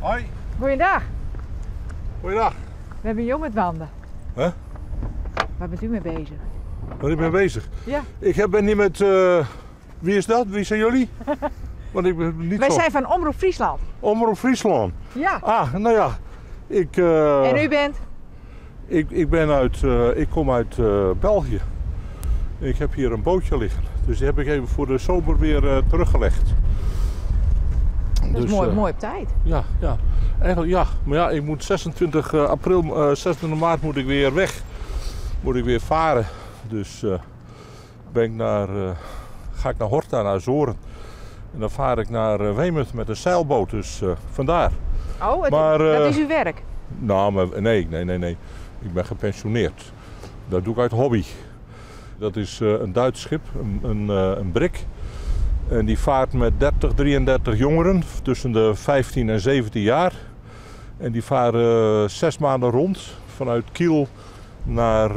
Hoi. Goeiedag. Goeiedag. Wêr binne jo mei dwaande? Hè? Wêr bent u mei beuzich? Wêr ik mei beuzich? Ja. Ik ben hier met... Wie is dat? Wie zijn jullie? Want ik ben niet Wij zo... zijn van Omroep Friesland. Omroep Friesland? Ja. Ah, nou ja. Ik, En u bent? Ik, ben uit, ik kom uit België. Ik heb hier een bootje liggen. Dus die heb ik even voor de zomer weer teruggelegd. Dat is Dus, mooi, mooi op tijd. Ja, ja. Eigenlijk ja. Maar ja, ik moet 26 april, 26 maart moet ik weer weg. Moet ik weer varen. Dus ben ik naar, ga ik naar Horta, naar Azoren. En dan vaar ik naar Weymouth met een zeilboot. Dus vandaar. Oh, Maar, dat is uw werk? Nou, maar, nee, nee, nee, nee. Ik ben gepensioneerd. Dat doe ik uit hobby. Dat is een Duits schip, een brik. En die vaart met 30, 33 jongeren tussen de 15 en 17 jaar. En die varen 6 maanden rond vanuit Kiel naar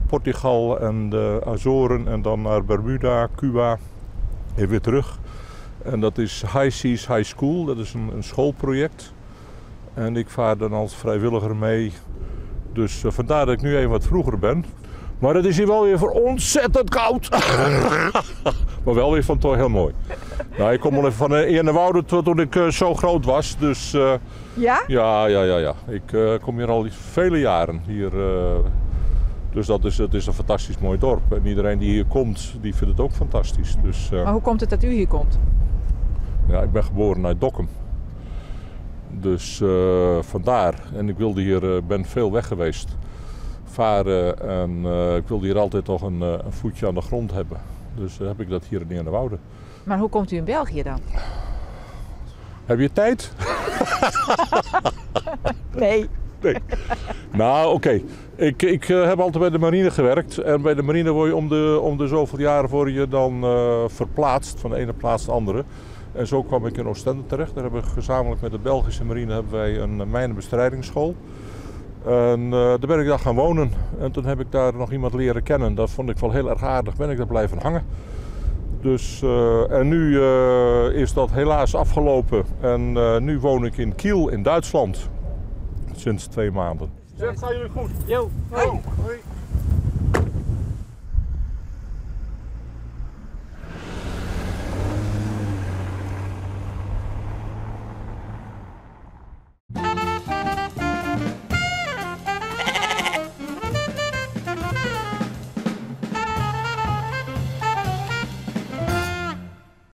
Portugal en de Azoren en dan naar Bermuda, Cuba en weer terug. En dat is High Seas High School, dat is een schoolproject. En ik vaar dan als vrijwilliger mee. Dus vandaar dat ik nu even wat vroeger ben. Maar het is hier wel weer voor ontzettend koud. Maar wel weer van toch heel mooi. Nou, ik kom al even van Eernewoude toen ik zo groot was. Dus, Ja? Ja, ja, ja, ja. Ik kom hier al vele jaren. Hier, dus het is een fantastisch mooi dorp. En iedereen die hier komt, die vindt het ook fantastisch. Dus, Maar hoe komt het dat u hier komt? Ja, ik ben geboren uit Dokkum. Dus vandaar. En ik wilde hier, ben veel weg geweest. Varen en ik wilde hier altijd toch een voetje aan de grond hebben. Dus heb ik dat hier in Eernewoude. Maar hoe komt u in België dan? Heb je tijd? Nee. Nee. Nou, oké. Ik heb altijd bij de marine gewerkt. En bij de marine word je om de zoveel jaar word je dan verplaatst van de ene plaats naar de andere. En zo kwam ik in Oostende terecht. Daar hebben we gezamenlijk met de Belgische marine hebben wij een mijnenbestrijdingsschool. En daar ben ik daar gaan wonen. En toen heb ik daar nog iemand leren kennen. Dat vond ik wel heel erg aardig. Ben ik daar blijven hangen. Dus, en nu is dat helaas afgelopen. En nu woon ik in Kiel in Duitsland. Sinds 2 maanden. Zeg, gaan jullie goed? Jo. Hoi. Hoi.